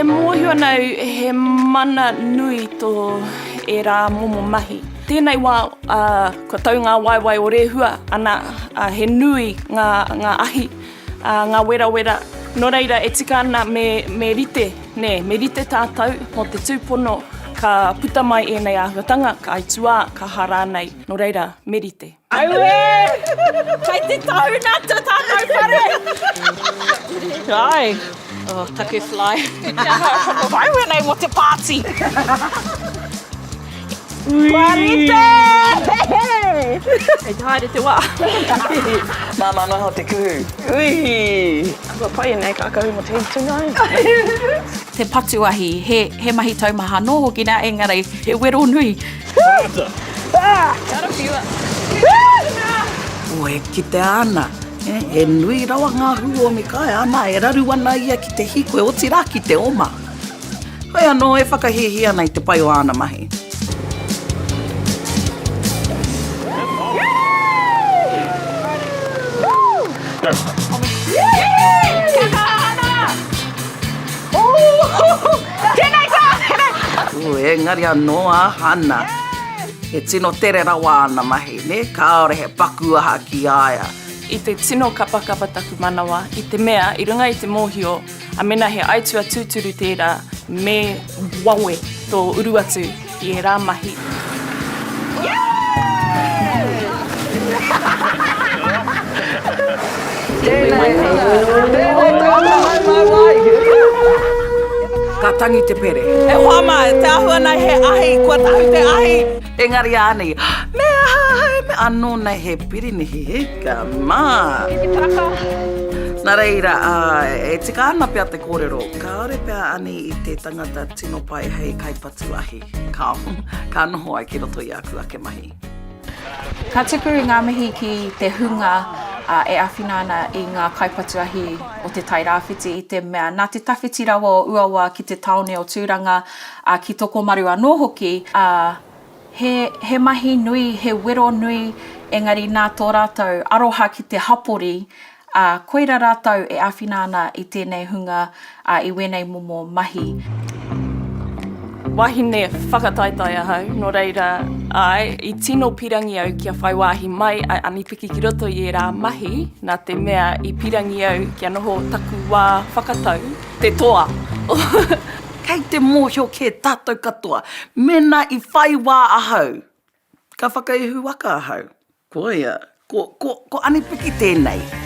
mōhio ana au he mana nui tō ērā momo mahi. Tēnei wā, ā, kua tau ngā waewae o Rehua, ana, ā, he nui ngā, ngā ahi, ā, ngā werawera. Nō reira, e tika ana me, me rite, nē, me rite tātou mō te tūpono ka puta mai ēnei āhuatanga, ka aituā, ka hā rānei. Nō reira, me rite. Auē! Kei te tahuna atu tātou whare! Ai! Oh, taku fly. Pai wēnei mō te pāti! Kua rite! Kei te haere te wā. Māmā noa iho te kuhu. Ui! Kua pai ēnei kākahu mō te hikitunga. Te patu ahi, he, he mahi taumaha anō hoki nā, engari he wero nui. Oh, e kitea ana, he nui rawa ngā hū o Mikaia, ana, e raru ana ia ki te hīkoi, otirā ki te oma. Hoi anō, e whakahīhī ana i te pai o āna mahi. Ū, engari anō a Hana. He tino tere rawa āna mahi, nē? Kāore he paku aha ki a ia. I te tino kapakapa taku manawa, i te mea, i runga i te mōhio, a mena he aitua tūturu tērā, me wawe tō uru atu i ērā mahi. Tēnei, tēnei tangata hau mai wai. Ka tangi te pere. E hoa ma, te ahua nei he ahi, kua tahu te ahi. Engari ānei, me aha ahau, me, anō nei he pirinihi, hika mā. Ki te taraka. Nā reira, e tika ana pea te kōrero, kāore pea Ani i te tangata tino pai hei kaipatu ahi. Ka, ka noho ai ki roto i aku ake mahi. Ka tuku i ngā mihi ki te hunga e āwhina ana i ngā kaipatu ahi o Te Tai Rāwhiti i te mea nā te tawhiti rawa o Uawa ki te tāone o Tūranga, ā, ki Tokomaru anō hoki, ā, he, he mahi nui, he wero nui, engari nā tō rātou aroha ki te hapori, Ā, koira rātou e āwhina ana i tēnei hunga, ā, i wēnei momo mahi. Wahine whakataetae ahau, nō reira, āe, i tino pirangi au kia whai wāhi mai a Anipiki ki roto i ērā mahi, nā te mea i pirangi au kia noho taku wā whakatau, te toa. Kei te mōhio kē tātou katoa, mēnā i whai wā ahau, ka whakaihu waka ahau. Koia, ko, ko, ko Anipiki tēnei.